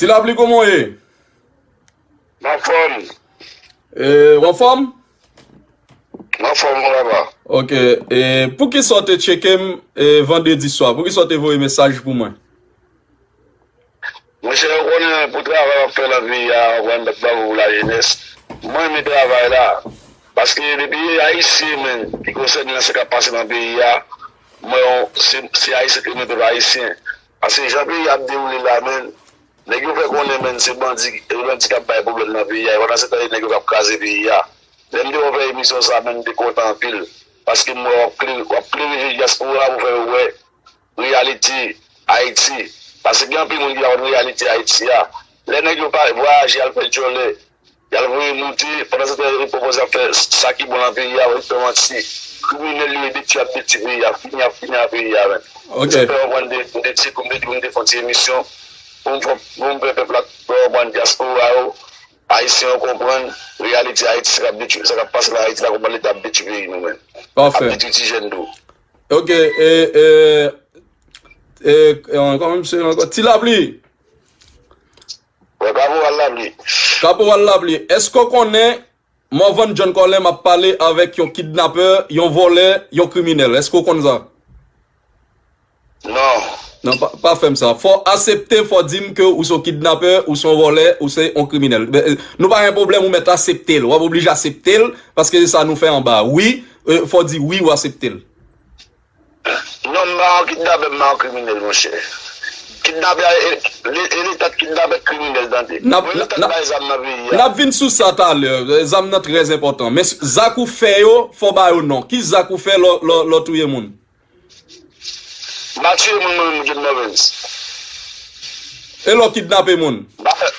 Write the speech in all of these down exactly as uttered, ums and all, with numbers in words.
Ti Lapli, kòman w ye? M anfòm. E, w anfòm? M anfòm, mon papa. Ok. E, poukisa w te tcheke m, e, vandredi swa? Poukisa w te voye mesaj pou mwen? Monchè, ou konnen pou travay w ap fè nan peyi a, w ap rann bèt bavo pou lajenès. Mwen renmen travay la. Paske depi Ayisyen, menm, ki konsène nan sa k ap pase nan peyi a, mwen, se, se Ayisyen ki renmen pèp Ayisyen. Paske jan peyi a ap dewoule la, menm, nèg yo fè konnen, menm, se bandi, se bandi k ap bay pwoblèm nan peyi a. E pandan se tan, se nèg yo k ap kraze peyi a. Lè m te wè w fè emisyon sa, menm, m te kontan anpil. Paske m wè w ap klere, w ap klere je dyaspora a pou fè yo wè reyalite Ayiti. Paske gen anpil moun ki pa konn reyalite Ayiti a. Lè nèg yo pa vwayaje al fè djòlè, y al voye moute, pandan se tan yo pwopoze ap fè sa ki bon nan peyi a, yo fè manti. Kriminèl yo ye, detwi y ap detwi peyi a, fini y ap fini ak peyi a menm. Ok. Se fè w konprann de, de ti kou m te di w m te fè yon ti emisyon pou m fè, pou m fè pèp la konprann, dyaspora yo, Ayisyen yo konprann reyalite Ayiti, sa k ap detwi, sa k ap pase nan Ayiti la, kòman Leta ap detwi peyi nou menm. Pafè. Ap detwi ti jèn tou. Ok, e, e, e, e, kòman misye ankò? Ti Lapli. Wè, Kaporal Lapli. Kaporal Lapli, èske w konnen Morvan John Colem ap pale avèk yon kidnapè, yon vòlè, yon kriminèl? Èske w konn sa? Non. Non, pa, pa fè m sa. Fò w aksepte, fò w di m ke ou se yon kidnapè, ou se yon vòlè, ou se yon kriminèl. Ben, e, nou pa gen pwoblèm, ou mèt aksepte l. W ap oblije aksepte l, paske se sa nou fè anba. Wi, e, fò w di wi, ou aksepte l. Non, m pa yon kidnapè, m pa yon kriminèl, monchè. Kidnapè, e, e, e Leta k kidnapè, kriminèl, tande. N ap, mwen, Leta n ap, bay zam nan peyi a. N ap vin sou sa talè. Zam nan trè enpòtan. Men zak ou fè yo, fò w ba yo non. Ki zak ou fè lè w, lè w, lè w touye moun? M pa tiye moun, mwen menm, John Morvens. E lè w kidnape moun? M pa fè,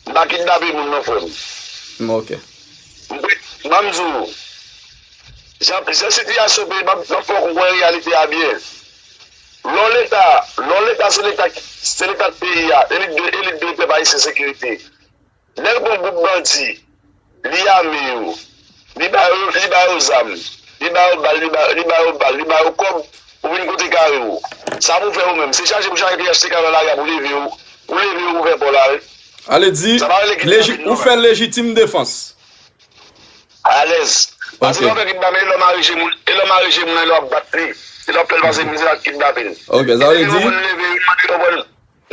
m pa kidnape moun, non, frè m. Mm, ok. M, ban m di w, jan, jan sitiyasyon peyi, ban m, ban m fè w konprann reyalite a byen. Lè w Leta, lè w Leta, se Leta, se Leta peyi a, elit de, elit de pèp ayisyen sekirite. Nèg pran gwoup bandi, li ame yo, li ba yo, li ba yo zam, li ba yo bal, li ba, li ba yo bal, li ba yo kòb, ou vin kote kare w. Sa pou fè ou menm? Se chache pou chache H T K nan lari a pou leve yo, pou leve yo pou fè pa w la, wi. Ale di, sa pa rele leji-, kidnapin, ou non, fè lejitim defans. Alèz. Paske, ok, lè w fè kidnapin, e lè w mare je moun, e lè w mare je moun nan, e lè w ap bat li, e lè w ap fè l pase mizè, sa kidnapin. Ok, sa vle di, leve yon moun,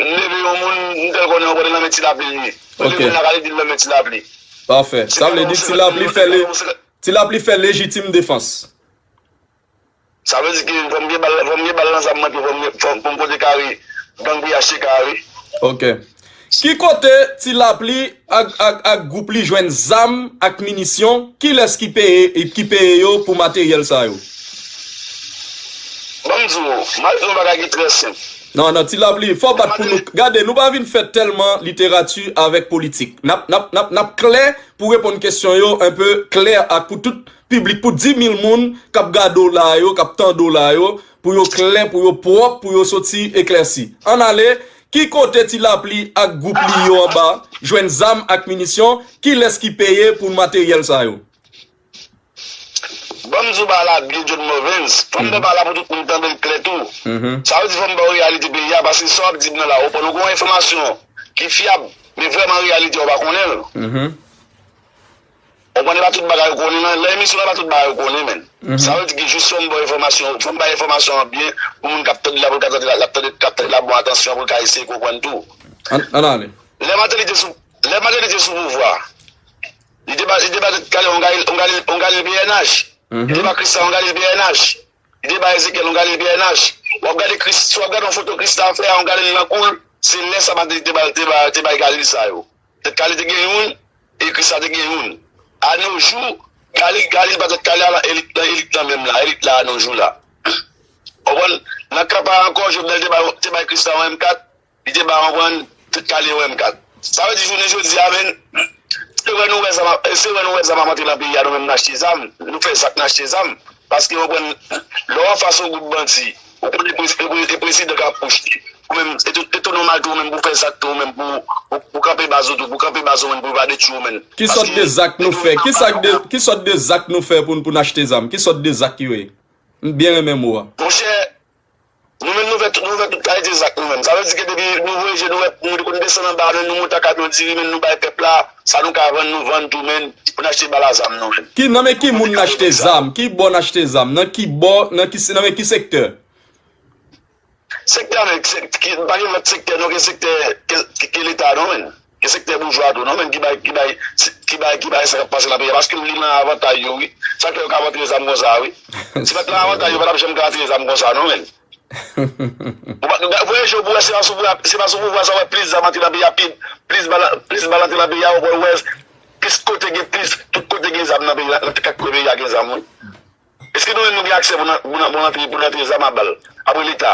leve yon moun, m tèl konnen yon kote nan men Ti Lapli li ye. Ok. Leve l la, gade di l nan men Ti Lapli. Pafè. Sa vle di Ti Lapli fè le-, Ti Lapli fè lejitim defans. Sa vle di ke fò m gen bal, fò m gen bal nan zam mwen, fò m gen, fò, fò m kote kare, gang P H T K a, wi. Ok. Ki kote Ti Lapli ak, ak, ak gwoup li jwenn zam ak minisyon? Kilès ki peye, ki peye yo pou materyèl sa yo? Ban m di w, m al di w yon bagay ki trè senp. Non, non, Ti Lapli, fò w bat pou nou. Gade, nou pa vin fè tèlman literati avèk politik. N ap, n ap, n ap, n ap klè pou reponn kesyon yo, enpe klè ak pou tout piblik, pou dis mil moun k ap gade w la yo, k ap tande w la yo, pou yo klè, pou yo pwòp, pou yo soti eklèsi. Ann ale, ki kote Ti Lapli ak gwoup li yo anba jwenn zam ak minisyon? Kilès ki peye pou materyèl sa yo? Ban m di w bagay la byen, John Morvens. Fò m fè bagay la pou tout moun tande l klè tou. Sa vle di fò m ba w reyalite peyi a, paske sa w ap di m nan la, ou konn, ou gen yon enfòmasyon ki fyab, men vrèman reyalite a, ou pa konnen l. Ou konnen pa tout bagay ou konnen nan, nan emisyon nan, pa tout bagay ou konnen, menn. Sa vle di ke jis fò m ba w enfòmasyon, fò m bay enfòmasyon an byen pou moun k ap tande la, pou l ka tande la, l ap tande, k ap tande la bon atansyon, pou l ka eseye konprann tou. Ann, ann ale. Lè Martelly te sou, lè Martelly te sou pouvwa, li te ba, li te ba Tèt Kale yon galil, yon galil, yon galil P N H. Li te ba Kristan yon galil P N H. Li te ba Ezekyèl yon galil P N H. W ap gade Kris, si w ap gade yon foto Kristan fè a, yon galil nan kou l, se lè sa Martelly te ba, te ba, te bay galil sa yo. Tèt Kale te gen youn, e Kristan te gen youn. A no jou, galil, galil pa Tèt Kale a nan elit, nan elit lan menm la, elit la a no jou la. Ou konprann? Nan kanpay ankò, Jovenel te bay, te bay Kristan yon M kat, li te ba, konprann, Tèt Kale yon M kat. Sa vle di jounen jodi a, menn, se wè nou wè zam ap, se wè nou wè zam ap antre nan peyi a, nou menm n achte zam, nou fè zak n achte zam. Paske, konprann, lè w anfas yon gwoup bandi, ou konnen e pre-, e pre-, e prezidan k ap pwoche. Ou menm, e tou, e tou nòmal tou, ou menm pou fè zak tou, ou menm pou, pou, pou kanpe baz ou tou, pou kanpe baz ou menm, pou yo pa detwi w menm. Ki sòt de zak nou fè? Ki sòt de, ki sòt de zak nou fè pou, pou n achte zam? Ki sòt de zak yo ye? M byen renmen mo a. Monchè, Nou menm nou fè tout, nou fè tout kalite zak nou menm. Sa vle di ke depi nou voye je nou wè, nou konn desann anba, nou, nou monte a kamyon diri, men nou bay pèp la, sa nou ka vann, nou vann tou, men pou n achte bal a zam nou menm. Ki, nan men ki moun n achte zam? Ki bò n achte zam? Nan ki bò, nan ki, nan men ki sektè? Sektè, men, se, ki, pa gen lòt sektè, non, ke sektè, ke, ke, ke Leta, non, men. Ke sektè boujwa tou, non, men, ki bay, ki bay, ki bay, ki bay sa k ap pase nan peyi a, paske li nan avantay yo, wi. Sa k fè yo ka vantre zam konsa, wi. Si pa t nan avantay yo, pa t ap janm ka vantre zam konsa, non, men. Ou pa, voye je w pou wè, se pa sou pouvwa, se pa sou pouvwa sa, w wè plis zam antre nan peyi a, plis, plis bal, plis bal antre nan peyi a, ou wè, plis kote gen plis, tout kote gen zam nan peyi a, nan kèk kote peyi a gen zam, wi. Èske nou menm nou gen aksè pou n, pou n, pou n antre, pou n antre zam a bal? Apre Leta.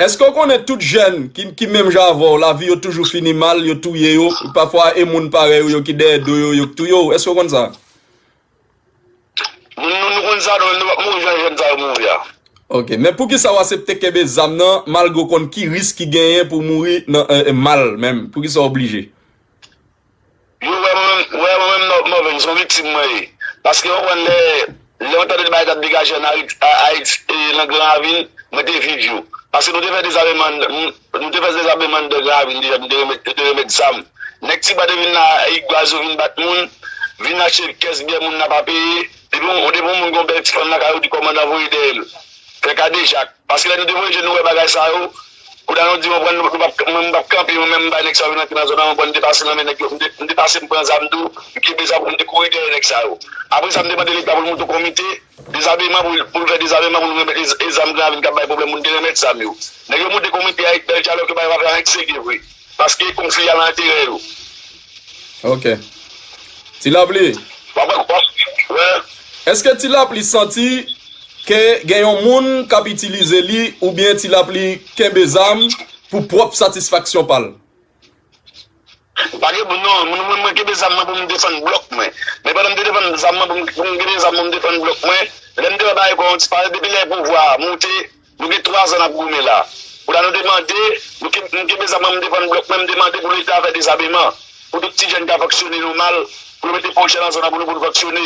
Èske w konnen tout jèn ki, ki menm jan avè w, lavi yo toujou fini mal, yo touye yo, pafwa e moun parèy ou yo ki dèyè do yo, yo k touye w? Èske w konn sa? Nou, nou, nou konn sa, nou menm, nou p ap mouri jan jèn sa yo mouri a. Ok, men poukisa w aksepte kenbe zam nan, malgre w konn ki risk ki genyen pou w mouri nan, eh, mal menm? Poukisa w oblije? Yo wè mwen menm, wè mwen menm Mò-, Mòven, se yon viktim mwen ye. Paske w konprann lè, lè yon tande de bagay t ap degaje ann Ayiti, a, Ayiti, e, nan Gran Ravin, mwen te viv yo. Paske nou te fè dezabeman, nou te fè dezabeman anndan Gran Ravin deja, nou te remèt, yo te remèt zam. Nèg Tibwa te vin la, e, gwaz yo vin bat moun, vin achte kès byè moun nan pa peye. Depi yon, depi yon moun gen yon bèl ti fanm lakay ou, di kòmandan voye dèyè l. Fè kadejak. Paske lè nou te voye je nou wè bagay sa yo, kounye a nou di, mwen pran, nou p ap, mwen m p ap kanpe, mwen menm m bay nèg sa yo vin antre nan zòn nan, mwen pran m depase nan men nèg yo, m de-, m depase m pran zam tou, m kenbe zam pou m te kouri dèyè nèg sa yo. Apre sa, m te mande Leta pou l monte yon komite dezabeman pou, pou l fè dezabeman pou nou remèt e, e zam Gran Ravin k ap bay pwoblèm pou nou te remèt zam yo. Nèg yo monte komite a, bèl dyalòg yo bay, yo pa fè anyen ki serye vre. Paske konfli a nan enterè yo. Ok. Ti Lapli. W ap, w ap, wè. Èske Ti Lapli santi ke gen yon moun k ap itilize li oubyen Ti Lapli kenbe zam pou pwòp satisfaksyon pa l? Pa gen moun non, moun mwen, mwen kenbe zam mwen pou m defann blòk mwen. Men pandan m te defann zam mwen pou m, pou m kenbe zam mwen pou m defann blòk mwen, lè m te wè bagay kò yon ti pale, depi lè pouvwa a moute, nou gen twa zan n ap goumen la. Kounye a nou te mande, nou ke-, m kenbe zam mwen, m defann blòk mwen, m te mande pou Leta fè dezabeman, pou tout ti jèn ka fonksyone nòmal, pou yo mete pwojè nan zòn nan pou nou, pou nou fonksyone.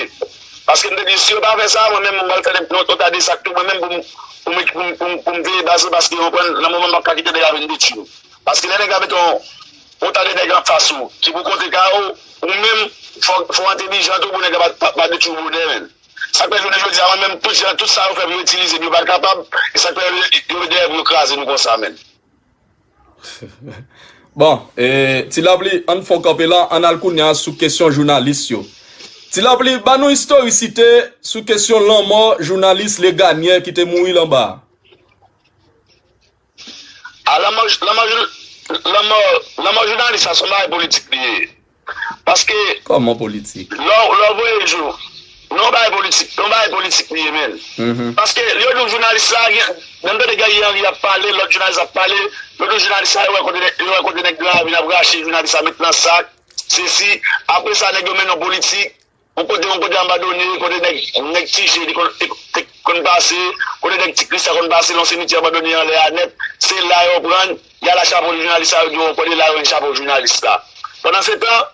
Paske m te di, si yo pa fè sa, mwen menm, mwen pral fè yon, yon ta de zak tou, mwen menm, pou m, pou m, pou m, pou m, pou m veye baz mwen, paske, w konprann, nan moman m p ap ka kite nèg la vin detwi nou. Paske lè nèg la mete yon, yon ta de nèg anfas ou, ki pou kontre kay ou, ou menm, fò, fò w entèlijan tou pou nèg la pa, pa, pa detwi w bonè, menn. Sa k fè jounen jodi a, mwen menm, tout jan, tout sa yo fè pou yo itilize m, yo pa t kapab, e sa k fè yo, yo dèyè pou yo kraze nou konsa, menn. Bon, e, Ti Lapli, ann fè yon kanpe la, ann al kounye a sou kesyon jounalis yo. Ti Lapli, ban nou istorisite sou kesyon lanmò jounalis Leganyè ki te mouri l anba a. A, lanmò, lanmò, lanmò, lanmò jounalis la, se yon bagay politik li ye. Paske. Kòman politik? Lè w, lè w voye jou, nan yon bagay politik, nan yon bagay politik li ye, menn. Paske, yo di w jounalis la, gen, menm tande Guerrier Henry ap pale, lòt jounalis ap pale, yo di w jounalis la, yo wè kote nèg, yo wè kote nèg Gran Ravin ap rache, jounalis la met nan sak, sesi, apre sa, nèg yo mennen w politik, yon kote, yon kote abandone, kote nèg, nèg Ti Je te konn, te, te konn pase, kote nèg Ti Kris la konn pase, nan simityè abandone anlè a nèt, se la yo pran, y al achte chapo jounalis la, yo di w, kote la yo jwenn chapo jounalis la. Pandansetan,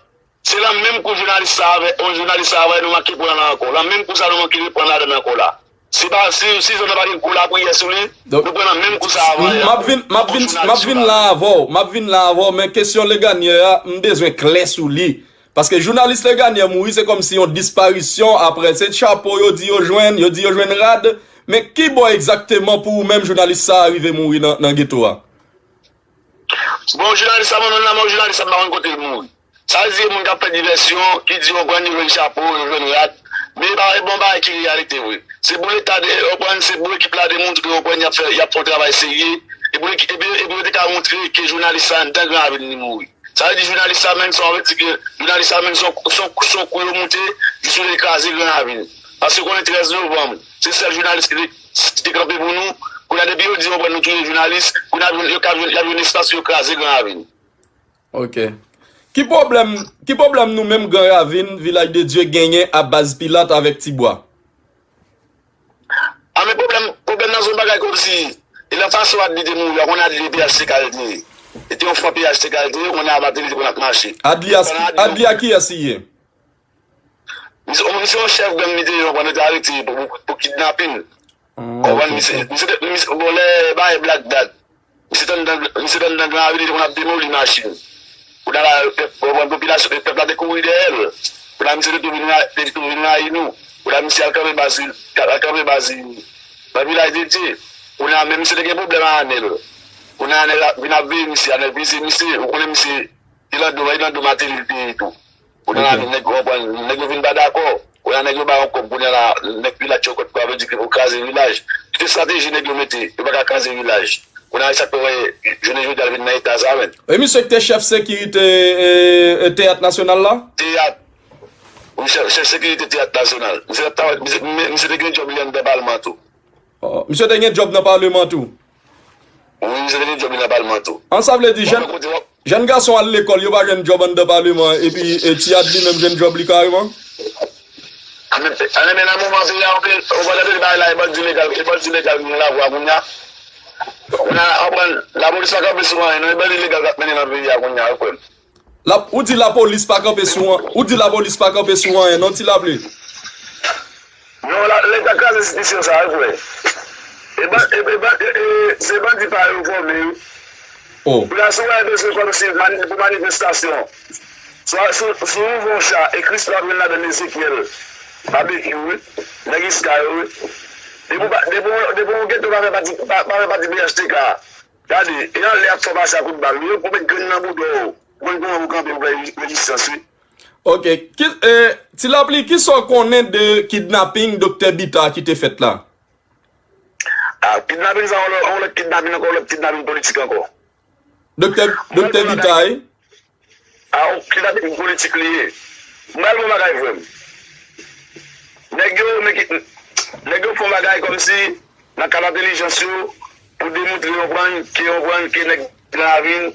se nan menm kou jounalis sa avè, yon jounalis sa avè, nou manke pran nan ankò. Nan menm kou sa, nou manke pran ladan ankò la. Se pa, si, si zòn nan pa gen kou lapriyè sou li, nou pran nan menm kou sa avè. M ap vin, m ap vin, m ap vin la avè w, m ap vin la avè w, men kesyon Leganyè a, m bezwen klè sou li. Paske jounalis Leganyè mouri, se kòmsi yon disparisyon, aprè se chapo yo di yo jwenn, yo di yo jwenn rad, men ki bò egzakteman pou ou menm jounalis sa a rive mouri nan, nan geto a? Bon, jounalis sa, mwen menm lanmò jounalis sa, m pa konn kote l mouri. Sa vle di, moun k ap fè divèsyon, ki di yo pran, yo jwenn chapo, yo jwenn rad, men e pa, e pa yon bagay ki reyalite vre. Se pou Leta de, yo pran, se pou ekip la demontre, yo pran, y ap fè, y ap fè yon travay serye, e pou, e pou, e pou yo te ka montre ke jounalis sa anndan Gran Ravin li mouri. Sa vle di jounalis sa menm, sa vle di ke jounalis sa menm, se yon, se yon, se yon kou yo moute, jis yo te kraze Gran Ravin. Paske konnen trèz novanm, se sèl jounalis ki te, ki te kanpe pou nou. Kounye a, depi yo di yo pran, nou touye jounalis, kounye a, yo ka jwenn, y ap jwenn espas pou yo kraze Gran Ravin. Ok. Ki pwoblèm, ki pwoblèm nou menm Gran Ravin, Vilaj de Dye genyen a baz Pilat avèk Tibwa? A men pwoblèm, pwoblèm nan se yon bagay kòmsi, e nan fason Adli te mouri a, konnen Adli e P H T K l te ye. Li te yon fan P H T K l te ye, konnen a Martelly te konn ap mache. Adli a, Adli a kiyès li ye? Misye, misye yon chèf gang li te ye, yo te arete pou, pou, pou kidnapin. Konprann? Misye, misye, misye, bon, lè bagay Black Dat, misye t anndan, misye t anndan Gran Ravin, li te konn ap demoli machin. Kounye a la, pèp, konprann, popilasyon, pèp la te kouri dèyè l. Kounye a misye te tou vin ra-, te tou vin rayi nou. Kounye a misye al kanpe baz, al kanpe baz nan Vilaj de Dye. Kounye a menm misye te gen pwoblèm a Anèl. Kounye a Anèl vin ap veye misye, Anèl vize misye, ou konnen misye, Ilando, Ilando Martelly li te ye tou. Kounye a la, nèg yo konprann, nèg yo vin pa dakò. Kounye a nèg yo ba yon kòb, kounye a la, nèg Vilaj yo kòt, sa vle di ke pou kraze Vilaj. Tout estrateji nèg yo mete, yo pa ka kraze Vilaj. Kounye a sa k fè w wè jounen jodi a l vin nan eta sa menm. E misye ki te chèf sekirite, e, e, Teyat Nasyonal la? Teyat. Wi, chèf, chèf sekirite Teyat Nasyonal. Misye t ap travay, misye, misye te gen djòb li anndan palman tou. Oh, misye te gen djòb nan paleman tou? Wi, misye te gen djòb li nan palman tou. An, sa vle di, jèn, jèn gason al lekòl, yo pa jwenn djòb anndan paleman, epi, e, Tiyad li menm jwenn djòb li kareman? Anben, nan moman peyi a, ou pa tande bagay la, e bandi legal, e bandi legal ki gen lavwa kounye a. Kounye a, w konprann, lapolis pa kanpe sou anyen, non, e bandi legal k ap mennen nan peyi a kounye a, wi, frè m. La, ou di lapolis pa kanpe sou an, ou di lapolis pa kanpe sou anyen, non, Ti Lapli? Non, la, Leta kraze enstitisyon sa, wi, frè. E ban-, e, e ban-, e, e, se bandi pa yo fòme, wi. Oh. Pou la, si w wè bezwen kòmsi mani-, pou manifestasyon, si w, si w, si w ouvè yon cha, ekri si w ap jwenn ladan Ezekyèl, Babekyou, wi, nèg Iska yo, wi. Depi w pa, depi w, depi w gen tou pa fè pati, pa, pa fè pati P H T K, gade, e anlè ap fè pase a kout bal, wi, yo pou met grenn nan bouda w. Ou konn kòman pou kanpe pou fè rezistans, wi. Ok. Ki, e, Ti Lapli, kisa w konnen de kidnaping Doktè Bita ki te fèt la? A, kidnaping sa, yon lòt, yon lòt kidnaping ankò, yon lòt kidnaping politik ankò. Doktè, Doktè Bita, wi. A, yon kidnaping politik li ye. M pral bon bagay, frè m. Nèg yo, men ki, nèg yo fè yon bagay kòmsi, nan kad entèlijans yo, pou demontre, w konprann, ke, w konprann, ke nèg Gran Ravin,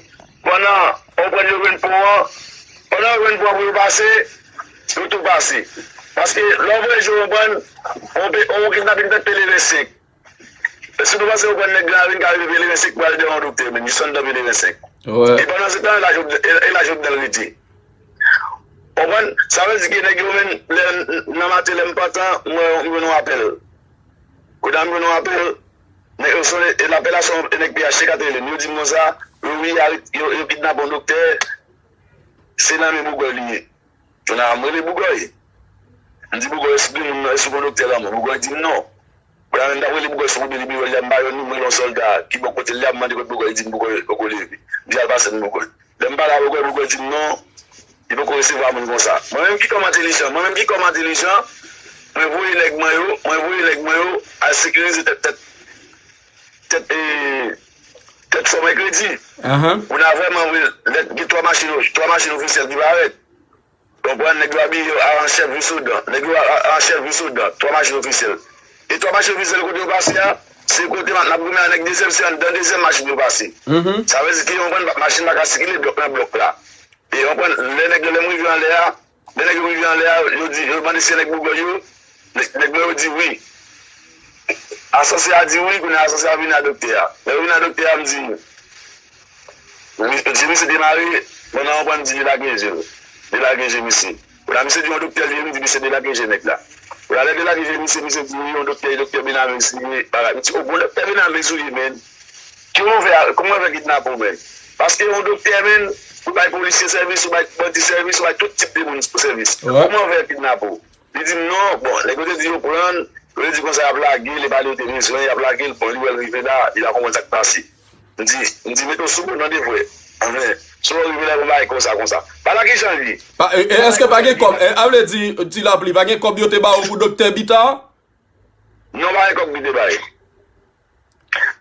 pandan, w konprann, yo jwenn pon an, pandan yo jwenn pon an pou yo pase, yo tou pase. Paske, lè w voye je w, w konprann, on pe-, on kidnaping fèt Peleven senk. Èske nou panse, w konprann, nèg Gran Ravin ka rive Peleven senk pou al dèyè yon doktè, menm, jis anndan Peleven senk? Wè. E pandan se tan, e la Jovenel, e, e la Jovenel rete. W konprann? Sa vle di ke nèg yo menm, lè, nan maten, lè m pantan, mwen, m jwenn yon apèl. Kounye a m jwenn yon apèl, nèg yo sonnen, e lapèl la se yon nèg P H T K te rele m. Yo di m konsa, yo, wi, yo, yo kidnape yon doktè, se nan men Bougòy li ye. Kounye a m rele Bougòy. M di Bougòy, èske gen moun nan, èske gen yon doktè lanmò? Bougòy di m non. Kounye a menm m t ap rele Bougòy sou nimewo l la, m pa jwenn li, m rele yon sòlda ki bò kote l la, m mande kote Bougòy, li di m Bougòy poko leve. M di al pase m Bougòy. Lè m pale avèk Bougòy, Bougòy di m non, li poko resevwa moun konsa. Mwen menm ki kòm entèlijan, mwen menm ki kòm entèlijan, mwen voye nèg mwen yo, mwen voye nèg mwen yo al sekirize tèt, tèt, tèt, e, tèt Fò Mèkredi. Kounye a vrèman vre, lè gen twa machin, twa machin ofisyèl ki parèt. Konprann, nèg yo abiye yo a, an chèf Visodon. Nèg yo a, a, an chèf Visodon. Twa machin ofisyèl. E twa machin ofisyèl kote yo pase a, se kote n ap goumen a nèg dezyèm, se anndan dezyèm machin yo pase. Sa vle di ke, w konprann, machin pa ka sikile blòk nan blòk la. E w konprann, lè nèg yo, lè m rive anlè a, lè nèg yo rive anlè a, yo di, yo mande si se nèg Bougòy yo, nèg, nèg mwen yo di wi. Asansè a di wi, kounye a asansè a vini a doktè a. Lè yo vini a doktè a, m di, Wi, je misye demare, pandan w konprann di li lage je l. Li lage je misye. Kounye a misye di yon doktè li ye, m di misye delage je nèg la. Kounye a lè delage je misye, misye di wi, yon doktè, doktè Benamis li ye, bagay. M di, o bon, doktè Benamis ou ye, menn. Ki move a, kòman w fè kidnape w, menn? Paske yon doktè, menn, ou bay polisye sèvis, ou bay bandi sèvis, ou bay tout tip de moun sèvis. Kòman w fè kidnape w? Li di m non, bon, nèg yo te di yo pran l, yo te di konsa y ap lage l, e pa li yo te bezwen, y ap lage l, bon, li wè l rive la, li pa konprann sa k pase. M di, m di, mete w sou bon tande, frè. Anfen, si w rive la, yon bagay konsa, konsa. Pa la ki jan l ye. Pa, e, e, èske pa gen kòb, e, a vle di, Ti Lapli, pa gen kòb yo te ba w pou doktè Bita? Non, pa gen kòb ki te bay.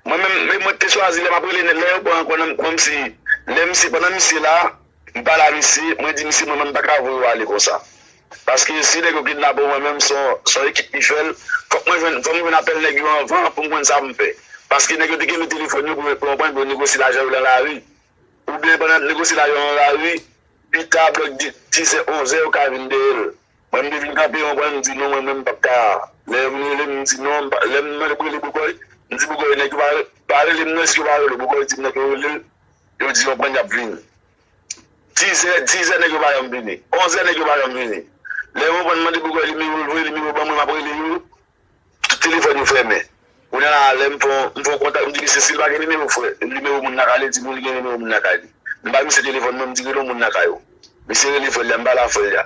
Mwen menm, men mwen te chwazi lè m ap rele nèg, lè yo pran ankò nan, kòmsi, lè misye, pandan misye la, m pale a misye, mwen di misye, mwen menm m pa ka voye w ale konsa. Paske si nèg yo kidnape w, mwen menm, se yon, se yon ekip ki fè l, fòk mwen jwenn, fòk mwen jwenn apèl nèg yo anvan pou m konn sa pou m fè. Paske nèg yo te kenbe telefòn yo pou, pou, pou, pou yo negosye lajan yo nan lari. Oubyen pandan n ap negosye lajan yo nan lari, pita, bò di-, dizè, onzè, yo ka vin dèyè l. Mwen, m te vin kanpe yon pwen, m di non, mwen menm, m p ap ka. Lè yo vin rele m, m di non, m pa, lè m mande pou rele Bougòy, m di Bougòy, nèg yo pa, pa rele m non, èske yo pa rele w? Bougòy di m nèg yo rele l, yo di yon pwen y ap vini. Dizè, dizè nèg yo pa janm vini. Onzè nèg yo pa janm vini. Lè yon pwen m mande Bougòy nimewo l, voye nimewo ban mwen, m ap rele yo. Tout telefòn yo fèmen. Kounye a la, lè m fè yon, m fè yon kontak, m di misye, si l pa gen nimewo frè, nimewo moun lakay li, di m li gen nimewo moun lakay li. M bay misye telefòn mwen, m di rele yon moun lakay ou. Misye rele frè l la, m pale a frè l la.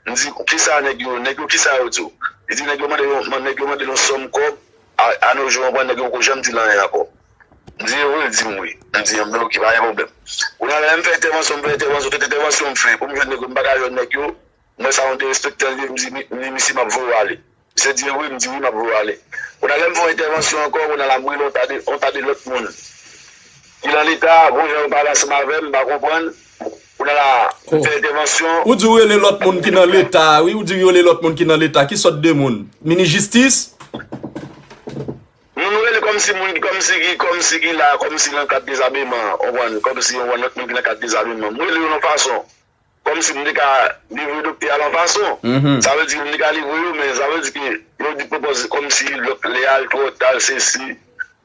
M di, kisa nèg yo, nèg yo kisa yo di w? Li di nèg yo mande yon, nèg yo mande yon sòm kòb, a, a nos jours, w konprann, nèg yo poko janm di l anyen ankò. M di, e vre? L di m wi. M di, enben, oke, pa gen pwoblèm. Kounye a la, lè m fè entèvansyon, m fè entèvansyon, tout entèvansyon m fè, pou m jwenn nèg yo, m pa ka jwenn nèg yo, m wè sa yon derespektan li, m di, mi- li, misye, m ap voye w ale. Misye di, wi, m di, wi, m ap voye w ale. Kounye a, lè m fè yon entèvansyon ankò, kounye a la, m rele yon ta de, yon ta de lòt moun ki nan Leta, bon jan yo pale ansanm avè m, m pa konprann. Kounye a la, m fè entèvansyon. Ou di w rele lòt moun ki nan Leta, wi, ou di w rele lòt moun ki nan Leta. Ki sòt de moun? Minis jistis? Nou, nou rele kòmsi moun ki, kòmsi ki, kòmsi ki la, kòmsi nan kad dezameman, w konprann, kòmsi yon lòt moun ki nan kad dezameman. M rele yo nan fason. Kòmsi m te ka livre doktè a lan fason. Sa vle di ke m te ka livre yo, men sa vle di ke yo di pwopòze kòmsi lòt lè a l twò ta, l sesi.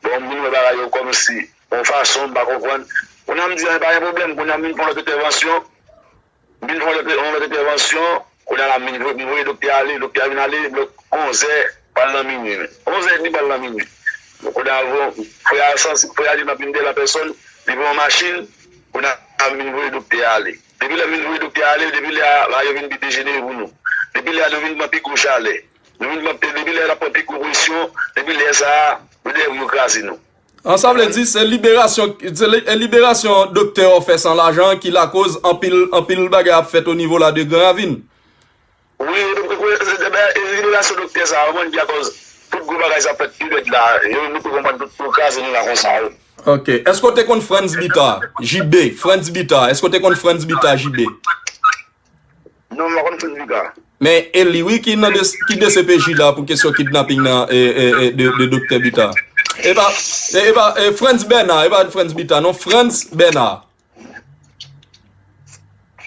Bon, m vin wè bagay yo kòmsi yon fason, m pa konprann. Kounye a m di, a, pa gen pwoblèm, kounye a m vin fè yon lòt entèvansyon. M vin fè yon lòt, yon lòt entèvansyon, kounye a la, m vin voye, m voye doktè a ale, doktè a vin ale, lòt onzè, pral nan minui. Onzè edmi pral nan minui. Kounye a, bon, frè a sansi, frè a di m ap vin dèyè lapèsòn, li pran yon machin, kounye a, m vin voye doktè a ale. Depi lè m vin voye doktè a ale, depi lè a, bagay yo vin pi dejenere pou nou. Depi lè a, nou vin pran pi gwo chalè. Nou vin pran, depi lè a, n ap pran pi gwo presyon, depi lè sa a, yo dèyè pou yo kraze nou. An, sa vle di, se liberasyon, se li- liberasyon doktè Orfès an lajan ki lakoz anpil, anpil bagay ap fèt o nivo la de Gran Ravin. Wi, e liberasyon doktè sa a, ou konprann ki akoz tout gwo bagay sa ap fèt pi rèd la, yo, nou te konprann tout pou kraze nou la konsa, wi. Ok. Èske w te konn Frantz Bita? J B, Frantz Bita. Èske w te konn Frantz Bita, J B? Non, m pa konn Frantz Bita. Men e li, wi, ki nan de, ki D C P J la pou kesyon kidnaping nan, e, e, e, de, de doktè Bita. E pa, e, e pa, e, Frantz Bernard, e pa Frantz Bita, non, Frantz Bernard.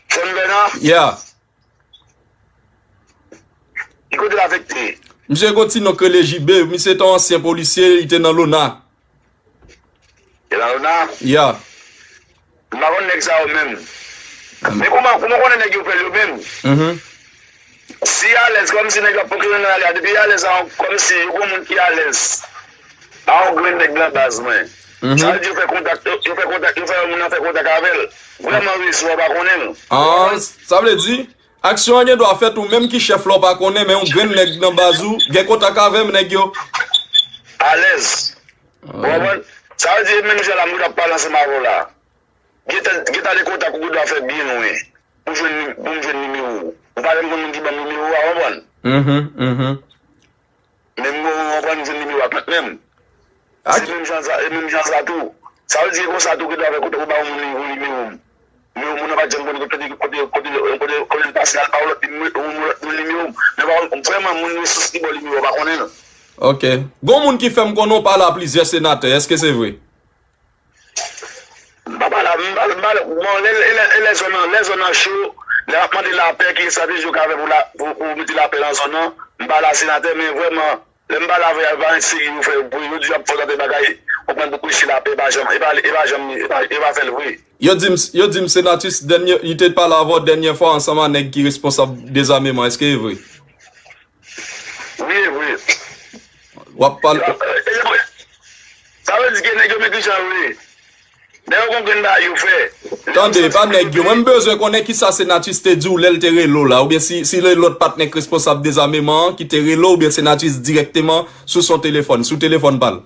Frantz Bernard? Yeah. Ki kote l afekte? Misye gon ti non k rele J B, misye te yon ansyen polisye, li te nan lona. E la lona? Ya. M pa konn nèg sa yo menm. Men kouman, kouman w konnen nèg yo fè l yo menm? Si y alèz, kòmsi nèg yo ap fonksyone nan lari a, depi y alèz, kòmsi yo gon moun ki alèz a yon grenn nèg nan baz mwen. Sa vle di yo fè kontak, yo fè kontak, yo fè moun nan fè kontak avè l. Vrèman rezo a pa konnen l. Ah, sa vle di, aksyon an gen dwa fèt ou menm ki chèf la w pa konnen, men yon grenn nèg nan baz ou gen kontak avè m, nèg yo. Alèz. Ou konprann? Sa vle di, menm jan la, m ap pale ansanm avè w la. Gentan, gentan de kontak ou gen dwa fè byen lwen pou jwenn, pou m jwenn nimewo w. Ou pa janm konn moun ki ban m nimewo a, w konprann? Mhm, mhm. Men m, w konprann, m jwenn nimewo a kantmenm. Se menm jan sa, e menm jan sa tou. Sa vle di, e konsa tou, gen dwa fè kontak ou ba yon moun nimewo m. Nimewo moun nan pa t janm konnen kote, kote, kote, kote, kote l pase, al ba yon lòt moun, yon lòt moun nimewo m. Men pa, vrèman, moun resous ki ba w nimewo a pa konnen l. Ok. Gon moun ki fè m konnen w pale a plizyè senatè, èske se vre? M pa pale, m pale, m pale, bon, lè, lè, lè, lè zòn nan, lè zòn nan cho, lè y ap mande lapè, ki estrateji yo ka fè pou la, pou, pou mete lapè nan zòn nan, m pale a senatè, men vrèman, lè m pale avè y, pa enterye yo fè vre, yo di y ap fè yon tanpè bagay, konprann pou preche lapè, e pa janm, e pa, e pa janm, e pa, e pa fè l vre. Yo di m, yo di m Senatus, dènye, li te pale avè w dènyè fwa ansanm a nèg ki responsab dezameman, èske e vre? Wi, e vre. W ap pale. Sa vle di ke nèg yo men kijan yo ye. Nèg yo gon grenn bagay yo fè. Tande, e pa nèg yo. Mwen, m bezwen konnen kisa Senatus te di w lè l te rele w la, oubyen si, si lòt patnè k responsab dezameman an ki te rele w, oubyen Senatus dirèkteman sou son telefòn, sou telefòn pa l.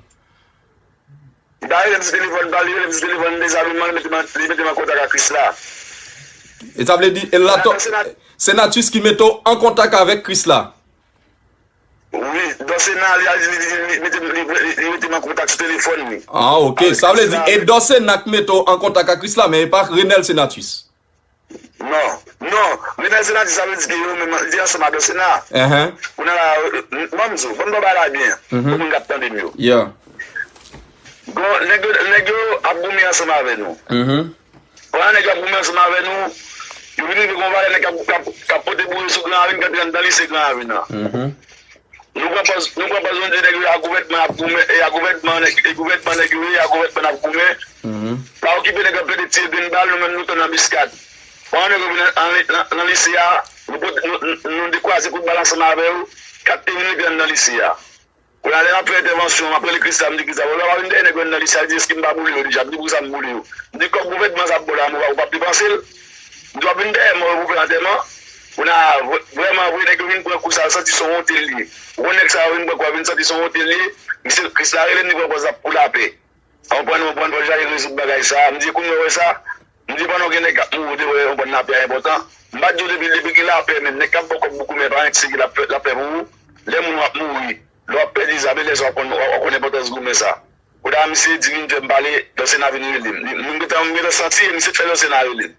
Li pa rele m sou telefòn pa l, li rele m sou telefòn dezameman, li mete m an, li mete m an kontak ak Krisla. E sa vle di, e la, Senatus ki mete w an kontak avèk Krisla. Wi, Dòsena, li, li, li, li mete, li, li, li mete m an kontak sou telefòn li. Ah, ok. Sa vle di, e Dòsena k mete w an kontak ak Krisla, men e pa Renel Senatus. Non, non. Renel Senatus, sa vle di ke yo menm, li ansanm a Dòsena. Kounye a la, ban m di w, ban m ba w bagay la byen, pou moun k ap tande m yo. Bon, nèg yo, nèg yo ap goumen ansanm avè nou. Pandan nèg yo ap goumen ansanm avè nou, yo vin rive gon valè nèg k ap, k ap, k ap pote boure sou Gran Ravin, k antre anndan lise Gran Ravin nan. Nou pran pòz, nou pran pòz, nou di nèg yo a gouvènman ap goumen, e a gouvènman nèg, e gouvènman nèg yo ye, a gouvènman n ap goumen. Pa okipe nèg yo ap plede tire grenn bal, nou menm nou t nan anbiskad. Pandan nèg yo vin nan, nan, nan lise a, nou pote, nou, nou, nou dekwaze kout bal ansanm avè yo, k ap te vin rive anndan lise a. Kounye a lè m ap fè entèvansyon, m ap rele Krisla, m di Krisla, bon, lè w ap vin dèyè nèg yo nan Lisay, di, èske m pa boule yo deja? M di, poukisa m boule yo? M di, kòb gouvènman sa ap ba w la, mwen pa, ou p ap depanse l? M di, w ap vin dèyè mwen pou fè antèman? Kounye a, vre-, vrèman vre, nèg yo vin pran kou sa, yo santi se yon wonte l ye. Ou konn nèg sa yo vin pran kou, vin santi se yon wonte l ye. Misye, Krisla rele m, li pran pòz l ap pou lapè. Ou konprann, ou konprann, fò l chache rezoud bagay sa. M di, kounye a, w wè sa? M di, pandan w gen nèg k ap mouri, w te wè, ou konprann, lapè a enpòtan. M pa di w depi, depi gen lapè, men nèg k ap ba w kòb boukou, men pa yon ti ki l ap fè, l ap fè pou ou. Lè moun w ap mouri, lè w ap pèdi zam, e lè sa w ap konn, w ap konn enpòtans goumen sa. Kounye a, misye di vin fè m pale, Dòsena vin rele m. Li, m gentan, m gentan santi, e misye t fè Dòsena rele m.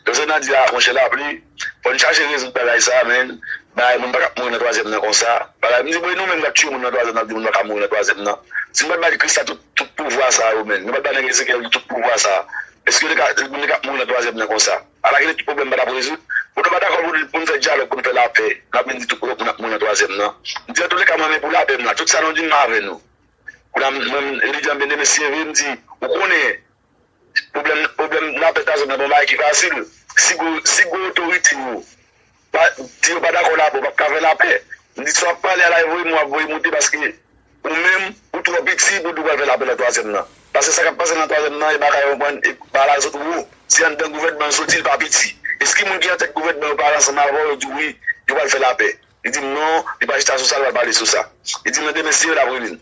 Dòsena di, a, monchè Lapli, fò n chache rezoud bagay sa, men, bagay moun pa t ap mouri nan twazyèm nan konsa. Bagay, m di, bon, e nou menm k ap tiye moun nan twazyèm nan, n ap di moun pa ka mouri nan twazyèm nan. Si nou pa t bay Krisla tout, tout pouvwa sa yo, men, nou pa t bay nèg Ezekyèl tout pouvwa sa, èske nou ka, moun yo k ap mouri nan twazyèm nan konsa? Ala ki lè tout pwoblèm pa t ap rezoud. Bon, nou pa dakò pou, pou n fè dyalòg, pou n fè lapè. N ap vin di tout moun ap mouri nan twazyèm nan. M di, antouleka, mwen, men pou lapè m la, tout sa nou di, m avè nou. Kounye a, mwen, li di, byen, mesye, vre, m di, ou konnen, pwoblèm, pwoblèm lapè twazyèm nan, pa yon bagay ki fasil. Si gwo, si gwo otorite yo, pa, si yo pa dakò lapè, w p ap ka fè lapè. M di, si w ap pale a la, e voye mo w ap voye moute, paske ou menm, ou twò piti pou di w pral fè lapè nan twazyèm nan. Paske sa k ap pase nan twazyèm nan, e bagay yo pran, e bagay la sot wo. Si anndan gouvènman yo soti, li pa piti. Èske moun ki antèt gouvènman yo pale ansanm avè w, yo di w wi, yo pral fè lapè? Li di m non, li pa chita sou sa, li pa pale sou sa. Li di m nan demen si l ap rele m.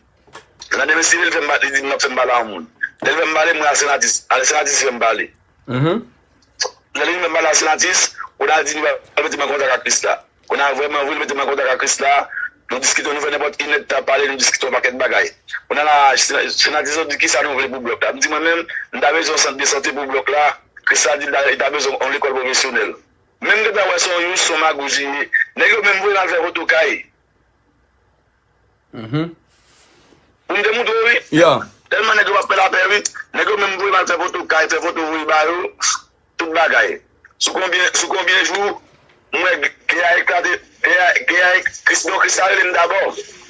Nan demen si l fè m pale, li di m l ap fè m pale a yon moun. Lè l fè m pale, mwen a Senatis. Alè Senatis fè m pale. Lè li fè m pale a Senatis, kounye a l di nou pral mete m an kontak ak Krisla. Kounye a vrèman vre, li mete m an kontak ak Krisla. Nou diskite, nou fè nenpòt inèdtan ap pale, nou diskite yon pakèt bagay. Kounye a la, Senatis di kisa nou vle pou blòk la. M di mwen menm, m ta bezwen yon sant de sante pou blòk la. Krisla di l ta, li ta bezwen yon lekòl pwofesyonèl. Menm gentan wè se yon yous, se yon magouj li ye. Nèg yo menm voye m al fè foto kay. Pou m te moutre w, wi. Tèlman nèg yo p ap fè lapè, wi. Nèg yo menm voye m al fè foto kay, fè foto voye ba yo, tout bagay. Sou konbyen, sou konbyen jou, m wè gè a eklate, gè a, gè a ek-, Kris-, non, Krisla rele m dabò.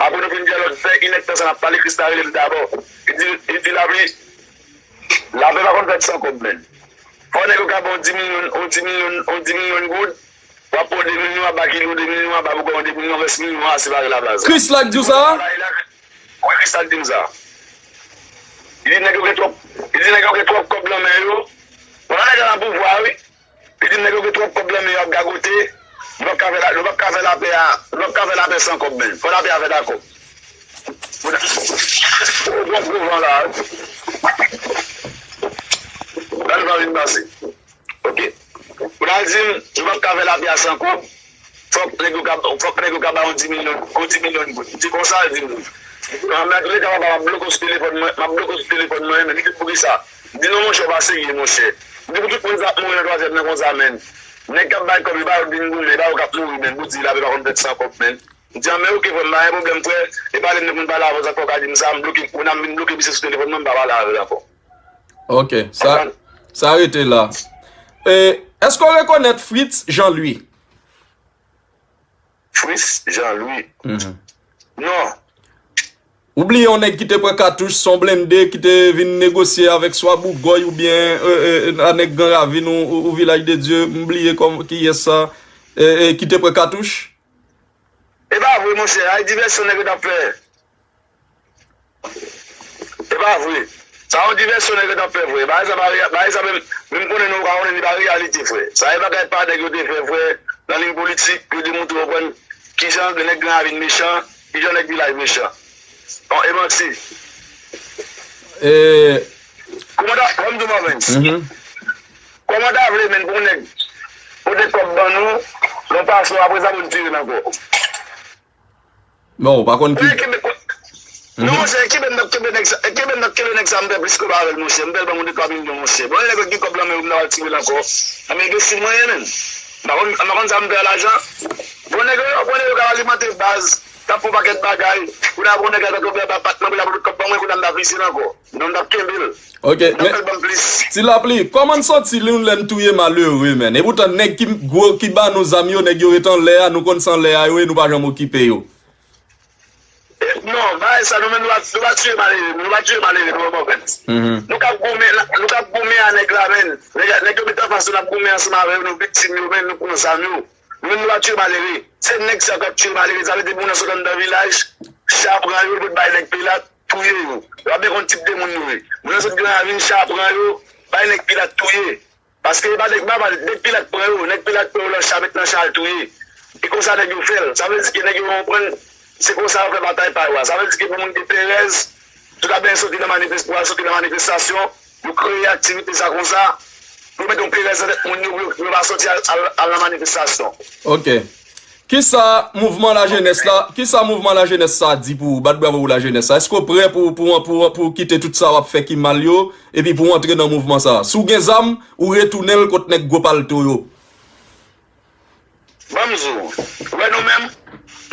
Apre nou fin dyalòg, fè inèdtan sa n ap pale, Krisla rele m dabò. Li di, li di, Lapli, lapè pa konn fèt san kòb, menn. Fò nèg yo ka ba w dis milyon, yon dis milyon, yon dis milyon goud, w ap pran de milyon anba kilo, de milyon anba bougon, de milyon rès milyon a separe la baz. Krisla k di w sa? Wi, Krisla k di m sa. Li di nèg yo gen twòp, li di nèg yo gen twòp kòb nan men yo. Pandan nèg la nan pouvwa, wi. Li di nèg yo gen twòp kòb nan men yo ap gagote. Nou p ap ka fè la, nou p ap ka fè lapè a, nou p ap ka fè lapè san kòb, menn. Fò lapè a fèt a kòb. Bon, bon, bon, bon, la. Gade sa vin pase. Ok. Pou l al di m, nou p ap ka fè lapè a san kòb. Fòk nèg yo ka, fòk nèg yo ka ba yon dis milyon, yon dis milyon goud. M di konsa, l di m. Nan, nan tou le ka, papa, m ap bloke w sou telefòn mwen, m ap bloke w sou telefòn mwen, men li di poukisa? M di non, monchè, w pa serye, monchè. M di pou tout moun sa ap mouri nan twazyèm nan konsa, menn. Nèg k ap bay kòb, e pa yo vin goumen, e pa yo k ap mouri, menn. Pou di lapè pa konn fèt san kòb, menn. M di, anben, ok, frè m, pa gen pwoblèm, frè. E pale m de pou n pale avè w, sa k fè w ka di m sa, m bloke, ou nan, m vin bloke misye sou telefòn mwen, m pa pale avè l ankò. Ok, sa, sa rete la. E, èske w rekonèt Fritz Jean Louis? Fritz Jean Louis? Non. Ou bliye yon nèg ki te pran katouch, se yon blende, ki te vin negosye avèk swa Bougòy oubyen, e, e, a nèg Gran Ravin ou, ou, ou Vilaj de Dye, m bliye kòm, kiyès sa, e, e, ki te pran katouch? E pa vre, monchè. Ay, divèsyon nèg yo t ap fè. E pa vre. Sa yon divèsyon nèg yo t ap fè vre. Bagay sa pa reya-, bagay sa menm, menm konnen nou pa konnen li pa reyalite, frè. Sa e bagay pa nèg yo te fè, frè, nan liy politik, pou yo demontre, konprann, kijan nèg Gran Ravin mechan, kijan nèg Vilaj mechan. Bon, e manti. E, kòman ta, kòm di Mavens. Kòman ta vle, menn, pou nèg pote kòb ban nou, nou pase, apre sa, pou n tire l ankò. Bon, ou pa konn ki. Kenbe, non, monchè, kenbe n ap kenbe nèg sa, kenbe n ap kenbe nèg sa, m pè plis ke pa avè l, monchè. M pè l ban moun de twa milyon, monchè. Bon, nèg yo gen kòb nan men yo, m ta pral tire l ankò. Anben, gen si mwen ye, menn. M pa konn, m pa konn sa m fè a lajan. Bon, nèg yo, bon, nèg yo ka alimante baz, k ap fè yon pakèt bagay. Pou n a bon nèg la, tankou fè pa patnè, pou l ap pot kòb ban mwen, kounye a m ta vise l ankò. Non, m t ap kenbe l. Ok, men, Ti Lapli, kòman n santi nou lè n touye malere, menn? E poutan, nèg ki gwo, ki ba nou zam yo, nèg yo ret anlè a, nou konn se anlè a yo ye, nou pa janm okipe yo. E, non, bagay sa, nou menm, nou pa, nou pa tiye malere, nou pa tiye malere, nou, an fèt. Nou k ap goumen, nou k ap goumen a nèg la, menn. Nèg, nèg yo met anfas nou, n ap goumen ansanm avè yo, nou viktim yo, menn, nou pran zam yo. Nou menm nou pa tiye malere. Se nèg sa yo k ap tiye malere. Sa vle di moun nan sot anndan vilaj, cha pran yo, yo bay nèg Pilat, touye yo. Yo pa byen konn tip de moun yo ye. Moun nan sot Gran Ravin, cha pran yo, bay nèg Pilat touye. Paske e pa nèg, pa, pa, nèg Pilat pran yo, nèg Pilat pran yo nan cha, met nan cha al touye. E konsa nèg yo fè l. Sa vle di ke nèg yo konprann, se konsa yo fè batay pa yo a. Sa vle di ke pou moun gen perèz, tout ap byen soti nan manifes-, pou al soti nan manifestasyon, yo kreye aktivite sa konsa, yo mete yon perèz nan tèt moun yo, pou yo, pou yo pa soti al, al, al nan manifestasyon. Ok. Kisa mouvman lajenès la, kisa mouvman lajenès sa di pou ou? Bat bravo pou lajenès sa. Èske w prè pou, pou, pou, pou kite tout sa w ap fè ki mal yo, epi pou w antre nan mouvman sa? Si w gen zam, ou retounen l kot nèg gwo palto yo. Ban m di w, ou wè nou menm,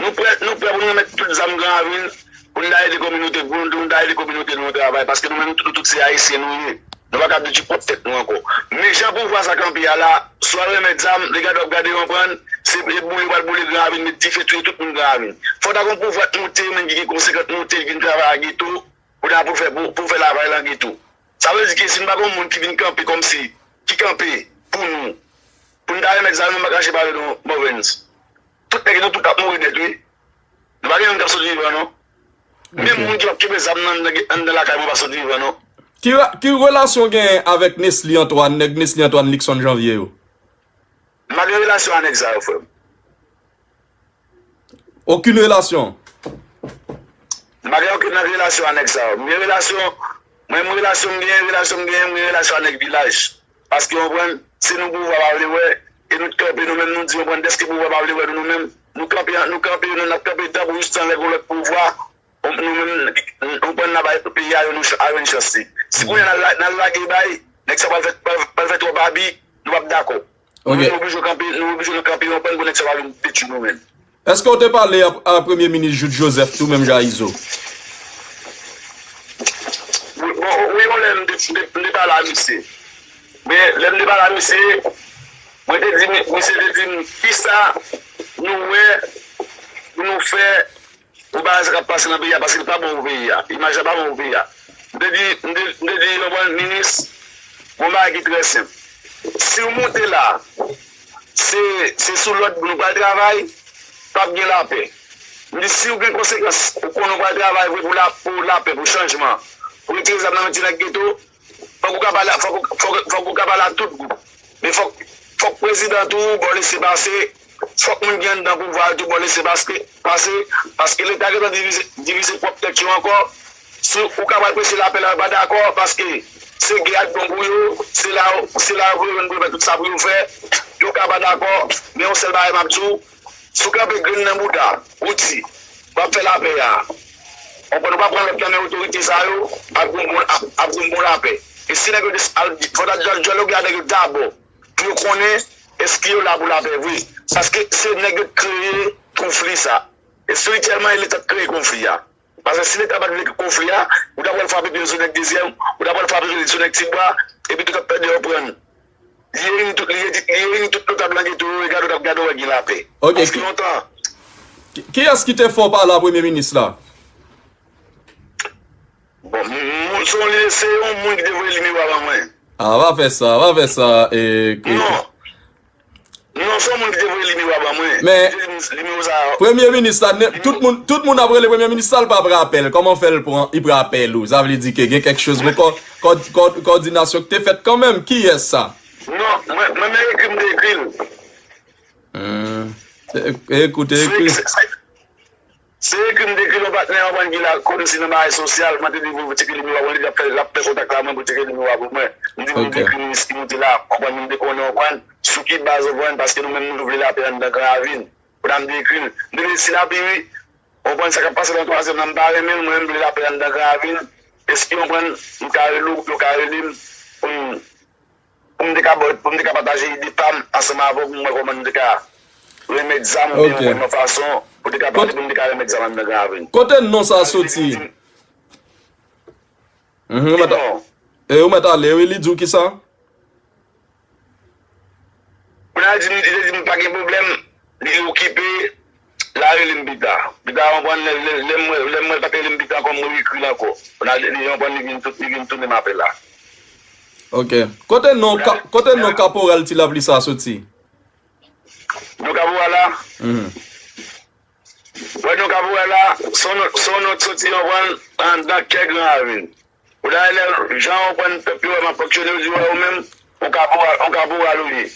nou prè, nou prè pou nou remèt tout zam Gran Ravin, pou nou ta ede kominote, pou nou, nou ta ede kominote nou travay, paske nou menm, nou tout se Ayisyen nou ye. Nou pa ka detwi pwòp tèt nou ankò. Men jan pouvwa sa kanpe a la, si w al remèt zam, li gade w ap gade konprann, se, se boule yo pral boule Gran Ravin, met dife, touye tout moun Gran Ravin. Fò ta gon pouvwa k monte, menm ki gen konsekans, monte, vin travay a geto, pou ta, pou fè, pou, pou fè travay lan geto. Sa vle di ke si nou pa gon moun ki vin kanpe kòmsi, ki kanpe pou nou, pou nou ta remèt zam, nou pa kache pale non, Morvens. Tout nèg nou tout ap mouri nèt, wi. Nou pa gen moun k ap soti vivan, non. Menm moun ki p ap kenbe zam nan anndan lakay mwen pa soti vivan, non. Ki, ki relasyon w genyen avèk Nesly Antoine, nèg Nesly Antoine, Luckson Janvier yo? M pa gen relasyon a nèg sa yo, frè m. Okenn relasyon? M pa gen okenn relasyon a nèg sa yo. M gen relasyon, mwen, m relasyon m genyen, relasyon m genyen, m gen relasyon a nèg vilaj. Paske, w konprann, se nou pouvwa pa vle wè, e nou t kanpe, nou menm, nou di, w konprann, dèske pouvwa pa vle wè nou, nou menm, nou kanpe, nou kanpe, nou, n ap kanpe tanbou jistan lè gon lòt pouvwa, nou menm, nou pran n a bay peyi a yon, a yon chans li. Si kounye a n al la-, n al lage bay, nèg sa pral fè, pral, pral fè twòp abi, nou p ap dakò. Nou, ok, nou oblije kanpe, nou oblije nou kanpe yon pwen pou nèg sa pa vin detwi nou menm. Èske w te pale a, a Premye Minis Jouthe Joseph tou, menm jan a Izo? Wi, bon, wi, yon lè m te, m te, m te pale a misye. Men, lè m te pale a misye, mwen te di, mi-, misye te di m, kisa nou wè pou nou fè pou bagay sa k ap pase nan peyi a, paske l pa bon pou peyi a. Imaj la pa bon pou peyi a. M te di, m te, m te di, w konprann, minis, gon bagay ki trè senp. Si w monte la, se, se sou lòd nou pral travay, p ap gen lapè. M di, si w gen konsekans, ou konnen w pral travay vre pou la, pou lapè, pou chanjman, pou retire zam nan men ti nèg geto, Fòk ou ka pale, fòk, fòk, fòk ou ka pale a tout gwoup. Men fòk, fòk prezidan tou ba w lese pase, fòk moun ki anndan pouvwa yo tou ba w lese pase, pase, paske Leta gentan divize, divize pwòp tèt yo ankò. Si ou ka pral preche lapè la, yo pa dakò, paske se gè ak bon pou yo, se la, se la yo vle jwenn pou yo fè tout sa pou yo fè. Yo ka pa dakò, men yon sèl bagay m ap di w, Si w kanpe grenn nan bouda, ou di, w ap fè lapè a. Ou konn ou pa pran lòd nan men otorite sa yo, ap gon bon, ap, ap gon bon lapè. E si nèg yo des-, al, fò ta dyal-, dyaloge a nèg yo dabò, pou yo konnen èske yo la pou lapè vre. Paske se nèg yo k kreye konfli sa. Espirityèlman, e Leta k kreye konfli a. Paske si Leta pa t vle konfli a, ou ta pral frape pye l sou nèg dezyèm, ou ta pral frape pye l sou nèg Tibwa, epi tout ap pèdi yo pran. Li reyini tout, li reyini, li reyini tout notab lan geto yo, e gade w t ap gade w wè gen lapè. Ok, paske ki, lontan. Ki, kiyès ki te fè w pale a premye minis la? Bon, m, m, se yon li, se yon moun ki te voye nimewo a ban mwen. A, pa fè sa, pa fè sa, e, e, non. Non, se yon moun ki te voye nimewo a ban mwen. Men, li te di m nimewo sa a. Premye minis la, ne, tout moun, tout moun ap rele premye minis la, l pa pran apèl. Kòman fè l pran, li pran apèl ou? Sa vle di ke gen kèk choz, bon, kò-, kò-, kò-, kòdinasyon ki te fèt kanmenm. Kiyès sa? Non, mwen, mwen menm ekri m te ekri l. Hmm. E, e, ekoute, se, ekri. Se, se, se ekri m te ekri yon patnè, yon patnè ki la, kòmsi nan bagay sosyal, mwen te di pou tcheke nimewo a pou li, l ap fè, l ap fè kontak la, mwen pou tcheke nimewo a pou mwen. M di pou m te ekri minis ki moute la, konprann, m te konnen, konprann, sou ki baz, konprann, paske nou menm nou vle lapè anndan Gran Ravin. Pou ta m te ekri l. M te di si l ap wi, konprann sa k ap pase nan twazyèm nan, m pa renmen l, mwen menm m vle lapè anndan Gran Ravin. Èske konprann, m ka rele w, yo ka rele m, pou m pou m te ka ba w, pou m te ka pataje ide pa m ansanm avè w, pou m wè kòman nou te ka remèt zam, oubyen yon lòt fason, pou te ka pale, pou m te ka remèt zam anndan Gran Ravin. Kote non sa a soti? Mhm, ou mèt a-, e ou mèt ale, wi, li di w kisa? Moun nan di m, li te di m pa gen pwoblèm, li okipe, l a rele m pita. Pita, w konprann, lè, lè, lè m wè, lè m wè l pa t rele m pita ankò, m reekri l ankò. Kounye a, li, w konprann, li vin tou-, li vin tounen m apèl la. Ok. Kote non ka-, kote non kaporal Ti Lapli sa a soti? Nou ka pou wè la. Wè nou ka pou wè la, se yon nòt, se yon nòt soti yon pran anndan kè Gran Ravin. Ou dayè lè jan w pran pèp yo wè m ap fonksyone, yo di wè ou menm, yon kaporal, yon kaporal ou ye.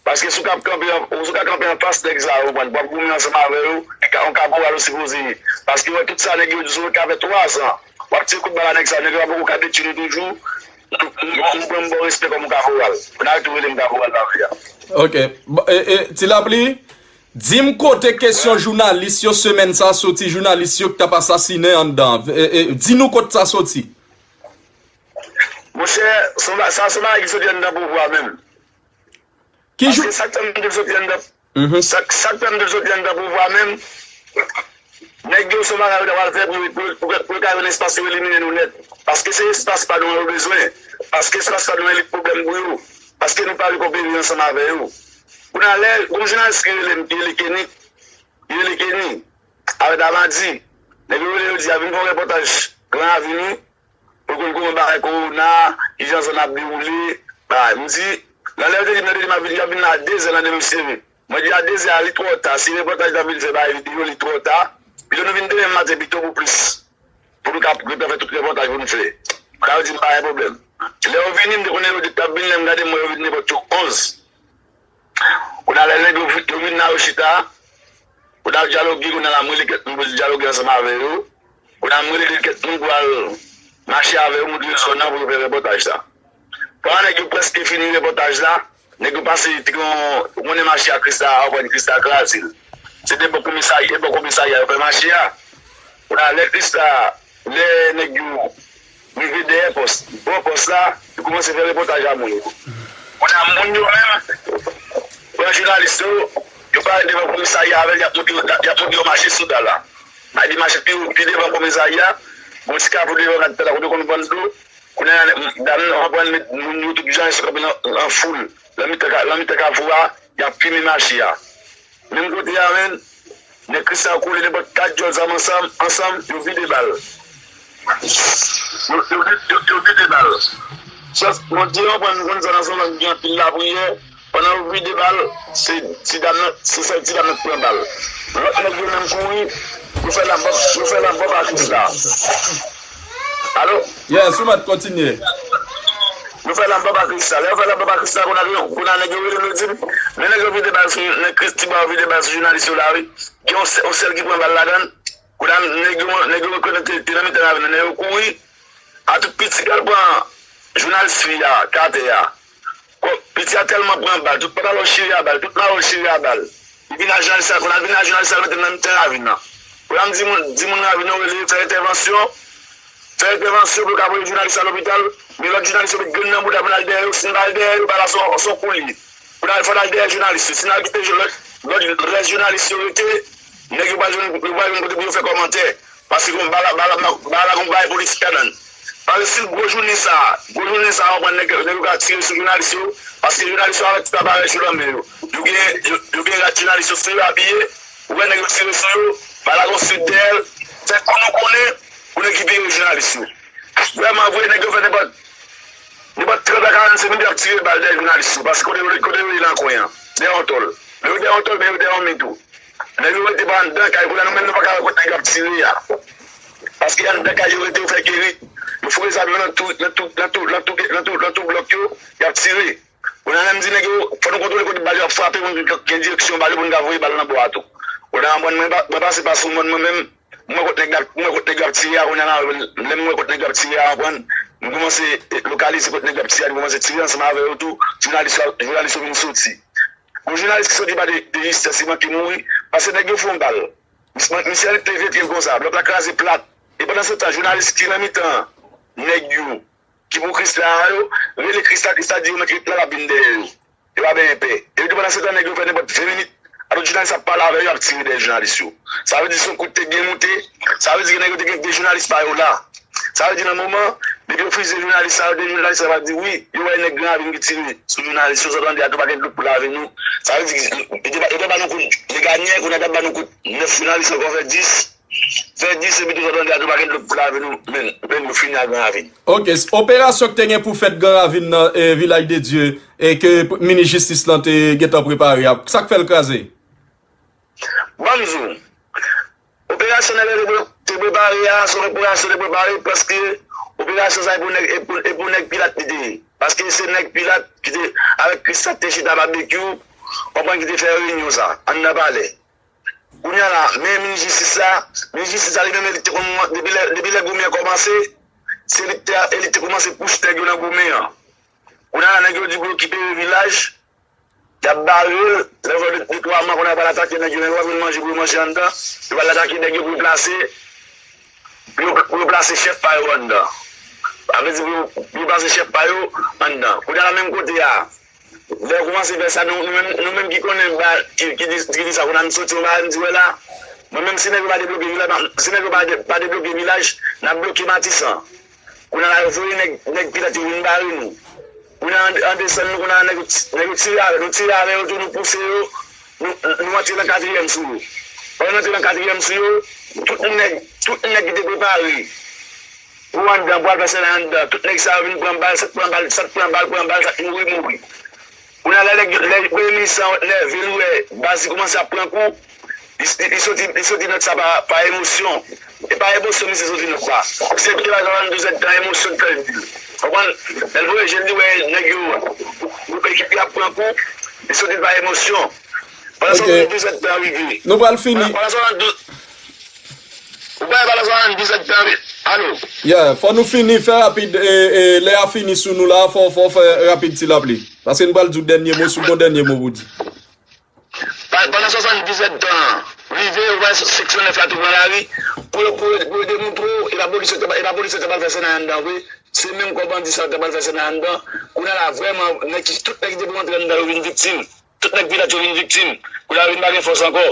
Paske si w ka kanpe, si w ka kanpe anfas nèg sa yo, w ap goumen ansanm avè yo, yon kaporal ou sipoze ye. Paske wè tout sa nèg yo di sou ou ka fè twazan. W ap tire kout bal a nèg sa yo, nèg yo pa poko ka detwi nou toujou. M pran m ba w respè kòm yon kaporal. Pou n arete rele m kaporal la, frè. Ok. Bon, e, e, Ti Lapli, di m kote kesyon jounalis yo semèn sa soti, jounalis yo ki t ap asasinen anndan. E, e, di nou kot sa soti. Monchè, se yon ba- sa se yon bagay ki soti anndan pouvwa menm. Ki jou Paske sa k fè m te soti anndan Mhm. Sa, sa k fè m te soti anndan pouvwa menm, nèg yo se yon bagay yo ta pral fè pou, pou, pou, pou yo ka jwenn espas yo elimine nou nèt. Paske se espas pa nou an yo bezwen. Paske espas pa nou an li pwoblèm pou yo. Paske nou pa vle konpere ansanm avè yo. Kounye a lè, gon jounalis ki rele m, ki rele Kenny, ki rele Kenny, avèk Damadi. Nèg yo rele yo di a vin fè yon repòtaj Gran Ravin wi. Pou l konn kouman bagay kowona, kijan sa n ap dewoule, bagay. M di, nan lè yo te di m, yo te di m ap vin, y ap vin la a dezè nan demen, mesye. Mwen di a dezè a, li twò ta. Si repòtaj n ap vin fè bagay videyo, li twò ta. Pito nou vin demen maten pito pou plis. Pou nou ka gentan fè tout repòtaj pou nou fè. Sa yo di m pa gen pwoblèm. Lè yo vini, m te konnen yo di t ap vin, lè m gade m wè yo vin nenpòt yo onz. Kounye a la nèg yo, yo vin la yo chita. Kounye a dyaloge, kounye a la m rele kèk moun pou dyaloge ansanm avè yo. Kounye a m rele kèk moun pou al mache avè yo, montre yo zòn nan pou yo fè repòtaj sa. Pandan nèg yo prèske fini repòtaj la, nèg yo pase ti gon, ou konnen mache a Krista, ou konn Krista kraze l. Se de bò komisarya, de bò komisarya yo fè mache a. Kounye a lè Krista, lè nèg yo rive dèyè pòs, bò pòs la, yo kòmanse fè repòtaj a moun yo. Kounye a moun yo menm, pran jounalis yo, yo pare devan komisarya avè l, y ap montre, y ap montre yo mache sou dal la. Ay di mache pi, pi devan komisarya, gon ti kafou devan gad tèt la kote konn vann dlo. Kounye a dam nan pran met moun yo tout jan, yo kanpe nan, nan foul. Nan mitan ka, nan mitan kafou a, y ap fimen mache a. Menm kote a menm, nèg Kristal kole nenpòt kat djòl zam ansanm, ansanm, yo vide bal. Yo, yo, yo, yo vide bal. Sòf, Bondye, yo konn, konn sa nan son lang gen anpil lapriyè. Pandan yo vide bal, se ti dam nan, se sèl ti dam nan ki pran bal. Lòt nèg yo menm kouri, yo fè la bòf, yo fè la bòf a Kristal. Alo? Yes, ou mèt kontinye. Yo fè la bòf a Kristal. Lè yo fè la bòf a Kristal, kounye a, kounye a nèg yo rele m, yo di m, men nèg yo vide bal sou, nèg Kristal ba yo vide bal sou jounalis yo la, wi. Gen yon sè-, yon sèl ki pran bal ladan l. Kounye a, nèg yo, nèg yo rekonèt te, te nan mitan ravin nan, nèg yo kouri. A tout piti k al pran jounalis fi a, k atè a. Kò, piti a tèlman pran bal, tout pantalon chire a bal, tout mayo chire a bal. Li vin a jounalis la, kounye a l vin a jounalis la, l mete l nan mitan ravin nan. Kounye a m di moun, di moun ravin nan, rele, fè entèvansyon, fè entèvansyon pou yo ka voye jounalis la lopital, men lòt jounalis yo met grenn nan bouda pou n al dèyè yo, si n pa al dèyè yo, bal la se yon, se yon kou l ye. Pou n al, fò n al dèyè jounalis yo. Si n al kite jou-, lòt, lòt, rès jounalis yo rete, nèg yo pral jwenn, yo pral jwenn kote pou yo fè kòmantè. Paske gon bala, bala, bala gon bagay politik ladan l. Paske si gwo jounen sa, gwo jounen sa, w ap wè nèg, nèg yo ka tire sou jounalis yo, paske jounalis yo avèk ti aparèy yo nan men yo. Yo gen, yo, yo gen rad jounalis yo sou yo apiye, ou wè nèg yo tire sou yo, bala gon sik dèyè l, fè kou nou konnen pou n rekipere jounalis yo. Vrèman vre, nèg yo fè nenpòt, nenpòt trant a karannsenk minit y ap tire bal dèyè jounalis yo, paske kote yo, kote yo ye nan kwen an, dèyè yon tòl. Lè yo dèyè yon tòl, men yo dèyè yon mi tou. Nèg yo rete pa anndan kay, kounye a nou menm nou pa ka wè kote nèg yo ap tire a. Paske anndan kay yo rete, yo fè geri. Yo foure zam yo nan tou, nan tou, nan tou, nan tou, nan tou, nan tou blòk yo, y ap tire. Kounye a menm di nèg yo, fò nou kontwole kote bal yo ap frape pou n gen direksyon bal yo pou n ka voye bal nan bò a tou. Kounye a mwen, mwen pa, mwen pase pa sou mòn mwen menm, m wè kot nèg la, m wè kot nèg yo ap tire a, kounye a la, lè m wè kot nèg yo ap tire a, w konprann, m kòmanse lokalize kot nèg yo ap tire a, m kòmanse tire ansanm avè yo tou, jounalis yo, jounalis yo vin soti. Yon jounalis ki soti pa de, de jistès, li manke mouri, paske nèg yo fè yon bal. Misye, misye te vye pye l konsa, blòk la kraze plat. E pandan se tan, jounalis ki nan mitan nèg yo, ki pou Kristal yo, rele Kristal, Kristal di yo mèt ret la, l ap vin dèyè yo. Yo pa benyen pè. E yo di pandan se tan, nèg yo fè nenpòt ven minit, a tout jounalis ap pale avè yo, y ap tire dèyè jounalis yo. Sa vle di se yon kout te byen moute, sa vle di ke nèg yo te gen de jounalis pa yo la. Sa vle di nan moman, depi yo fize jounalis sa yo, de jounalis sa yo va di wi, yo wè nèg Gran Ravin ki tire sou jounalis yo, sa tande a tou pa gen dlo pou lave nou. Sa vle di, yo te ba, yo te ba nou kout Leganyen, kounye a t ap ba nou kout nèf jounalis ankò fè dis. Fè dis epi tou sa tande a tou pa gen dlo pou lave nou, men, men nou fini a Gran Ravin. Ok, s- operasyon ki te gen pou fèt Gran Ravin nan, e, Vilaj de Dye, e ke p- minis jistis lan te gentan prepare a, sa k fè l kraze? Ban m di w, operasyon nèg yo te pre- te prepare a, se yon operasyon te prepare paske operasyon sa e pou nèg, e pou, e pou nèg Pilat li te ye. Paske se nèg Pilat ki te, avèk Kris la, te chita babekyou, konprann, ki te fè reyinyon sa, anndan palè. Kounye a la, men minis jistis la, minis jistis la li menm li te konn, depi lè, depi lè goumen an kòmanse, se li ki te, e li te kòmanse pouse nèg yo nan goumen an. Kounye a la, nèg yo di pou yo kite vilaj, y ap bare l, lè yo fè de, de twa mwa, kounye a yo pral atake nèg yo, nèg yo pa jwenn manje pou yo manje anndan, yo pral atake nèg yo pou yo plase, pou yo, pou yo plase chèf pa yo anndan. Sa vle di pou yo, pou yo plase chèf pa yo anndan. Kounye a la menm kote a, lè yo kòmanse fè sa, nou, nou menm, nou menm ki konnen, ba, ki, ki di, ki di sa, kounye a m soti yon bagay, m di, wè la, mwen menm si nèg yo pa debloke vilaj, si nèg yo pa de, pa debloke vilaj, n ap bloke Matisan. Kounye a la, yo voye nèg, nèg Pilat yo vin bare nou. Kounye a, an, an desann nou, kounye a, nèg yo ti-, nèg yo tire avè nou, tire avè yo tou, nou pouse yo, nou, nou antre nan katriyèm sou yo. Pandan n antre nan katriyèm sou yo, tout nèg, tout nèg ki te prepare pou anndan, pou al fè sènay anndan, tout nèg sa yo vin pran bal, sa k pran bal, sa k pran bal, pran bal, sa k mouri, mouri. Kounye a, lè, lè, lè premye minis lan nève, l wè baz li kòmanse ap pran kou, li, li, li soti, li soti nòt sa pa, pa emosyon. E pa emosyon misye soti nòt sa. Se depi la swasanndizèt tan emosyon k fè l di l. Konprann? Lè l voye je l, li wè nèg yo, ekip li ap pran kou, li soti pa emosyon. Pandan swasanndizèt tan rive. Nou pral fini. Pandan, pandan swasanndizèt Ou pa wè pandan swasanndizèt tan, alo? Yeah, fò nou fini, fè rapid, e, e, lè a fini sou nou la, fò, fò fè rapid ti lapli. Paske n pral di w dènye mo, si w gon dènye mo pou di. Pa-, pandan swasanndizèt tan an, rive, ou wè seksyon nèf la tou pran lari, pou yo, pou yo, pou yo demontre w, e pa polis yo te, e pa polis yo te pral fè sènay anndan vre, se menm kò bandi sa yo te pral fè sènay anndan, kounye a la, vrèman, nèg ki, tout nèg ki te pou antre anndan yo vin viktim. Tout nèg Pilat yo vin viktim. Kounye a vin pa gen fòs ankò.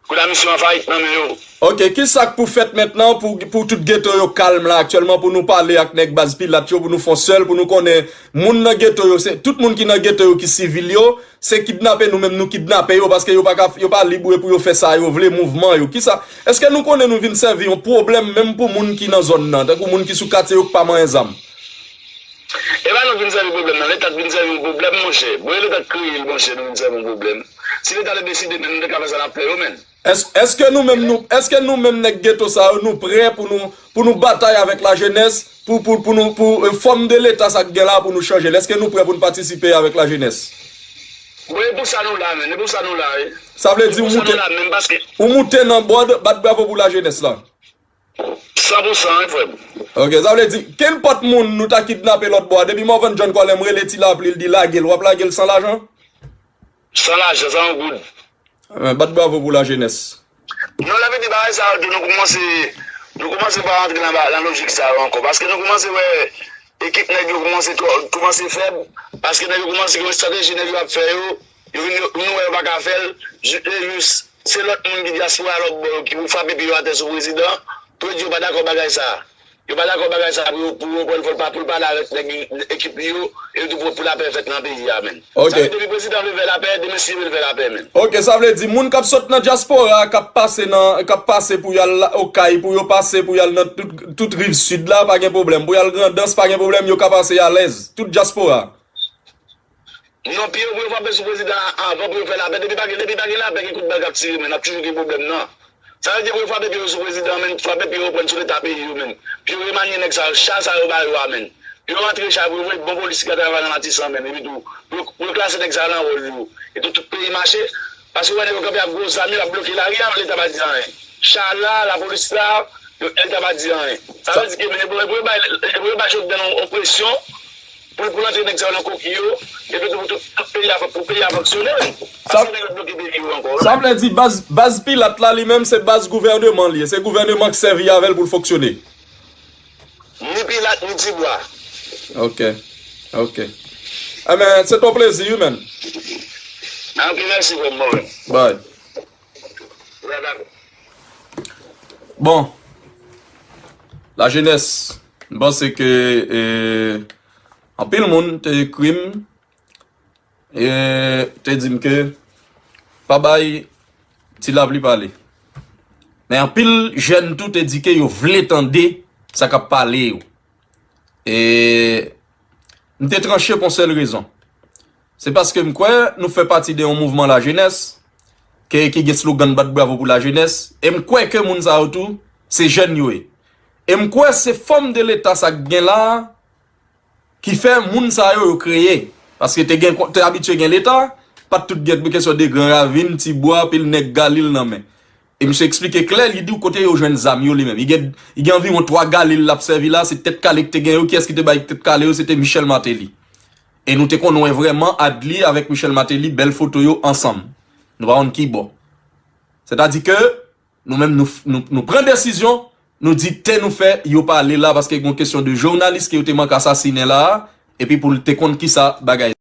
Kounye a misyon an fayit nan men yo. Ok, ki sa k pou fèt mentnan pou, pou tout geto yo kalm la aktyèlman, pou nou pale ak nèg baz Pilat yo, pou nou fè yon sèl, pou nou konnen moun nan geto yo, se, tout moun ki nan geto yo ki sivil yo, se kidnape nou menm nou kidnape yo, paske yo pa ka, yo pa lib pou yo fè sa yo vle, mouvman yo. Ki sa, èske nou konnen nou vin sèvi yon pwoblèm menm pou moun ki nan zòn nan, tankou moun ki sou katye yo k pa manyen zam? E pa nou k vin sèvi pwoblèm nan, Leta k vin sèvi yon pwoblèm, monchè. Bon, e Leta k kreye l, monchè, nou vin sèvi yon pwoblèm. Si Leta te deside, men, nou te ka fè sa n ap fè yo, men. Èske, èske nou menm, nou, èske nou menm nèg geto sa yo, nou prè pou nou, pou nou batay avèk lajenès, pou, pou, pou nou, pou, e, fòm de Leta sa k gen la pou nou chanje l? Èske nou prè pou nou patisipe avèk lajenès? Bon, e pou sa nou la, men, e pou sa nou la, wi. Sa vle di ou moute, ou moute nan bòd, bat bravo pou lajenès la. San pou san, wi, frè m. Ok, sa vle di, kenpòt moun nou ta kidnape lòt bò a, depi Morvan John Colem rele Ti Lapli, l di lage l, w ap lage l san lajan? San lajan, san yon goud. Eh, bat bravo pou lajenès. Non, lè vini bagay sa yo tou, nou kòmanse, nou kòmanse pa rantre nan ba-, nan lojik sa yo ankò. Paske nou kòmanse wè ekip nèg yo kòmanse twò, kòmanse fèb. Paske nèg yo kòmanse gen yon estrateji nèg yo ap fè yo. Yo vin, yo, nou wè yo pa ka fè l. Ju-, e jis, se lòt moun ki dyaspora lòt bò yo ki pou frape pye yo atè sou prezidan. Pou yo di yo pa dakò bagay sa. Yo pa dakò bagay sa pou yo, pou yo pran fò l pa, pou l pale avèk nèg ekip li yo, e yo di pou, pou lapè fèt nan peyi a, men. Ok. Sa vle di depi prezidan vle fè lapè, demen si yo vle fè lapè, men. Ok, sa vle di moun k ap sot nan dyaspora, k ap pase nan, k ap pase pou y al la, Okay, pou yo pase pou y al nan tout, tout riv sid la, pa gen pwoblèm. Pou y al Grandans, pa gen pwoblèm, yo ka pase alèz. Tout dyaspora. Non, pye yo pou yo frape sou prezidan an avan pou yo fè lapè. Depi pa gen, depi pa gen lapè, gen kout bal k ap tire, men n ap toujou gen pwoblèm nan. Sa vle di pou yo frape pye yo sou prezidan an, men frape pye yo pran sou Leta peyi yo, men. Pou yo remanye nèg sa yo, cha sa yo ba yo a, men. Pou yo rantre cha pou yo voye bon polis ki ka travay nan Matisan, men. Epi tou, pou yo, pou yo klase nèg sa yo nan wòl yo. E tou tout peyi mache. Paske w wè nèg yo kanpe ak gwo zam yo, y ap bloke lari a, Leta pa di anyen. Cha la, lapolis la, yo, Leta pa di anyen. Sa vle di ke, men, pou, pou yo bay, pou yo bay Jovenel yon, yon presyon, pou, pou l antre nèg sa yo nan koki yo, epi tou pou tout, tout peyi a, pou peyi a fonksyone, men. Sa, paske nèg yo bloke peyi yo ankò, sa vle di baz, baz Pilat la, li menm, se baz gouvèneman li ye. Se gouvèneman k sèvi avè l pou l fonksyone. Ni Pilat, ni Tibwa. Ok. Ok. Enben, se t on plezi, wi, menn. Ah, ok, mèsi, frè m, mwen. Bye. Bon, lajenès, m panse ke, e, anpil moun te ekri m, e, te di m ke pa bay Ti Lapli pale. Men anpil jèn tou te di ke yo vle tande sa k ap pale yo. E m te tranche pou yon sèl rezon. Se paske m kwè nou fè pati de yon mouvman lajenès, ke, ki gen slogan bat bravo pou lajenès. E m kwè ke moun sa yo tou, se jèn yo ye. E m kwè se fòm de leta sa k gen la a, ki fè moun sa yo, yo kreye. Paske te gen, te abitye gen leta, pa t tout gen kesyon de Gran Ravin, Ti Bwa, pil nèg Galil nan men. E misye eksplike klè, li di w kote yo jwenn zam yo li menm. Li gen, li gen anviwon twa Galil l ap sèvi la, se Tèt Kale ki te gen yo, kiyès ki te bay Tèt Kale yo, se te Michel Martelly. E nou te konn wè vrèman Adly avèk Michel Martelly, bèl foto yo ansanm. Nou pa konn ki bò. Sètadi ke nou menm nou, nou, nou pran desizyon, nou di tè nou fè, yo pale la, paske gen yon kesyon de jounalis ke yo te manke asasinen la a, epi pou l te konn kisa bagay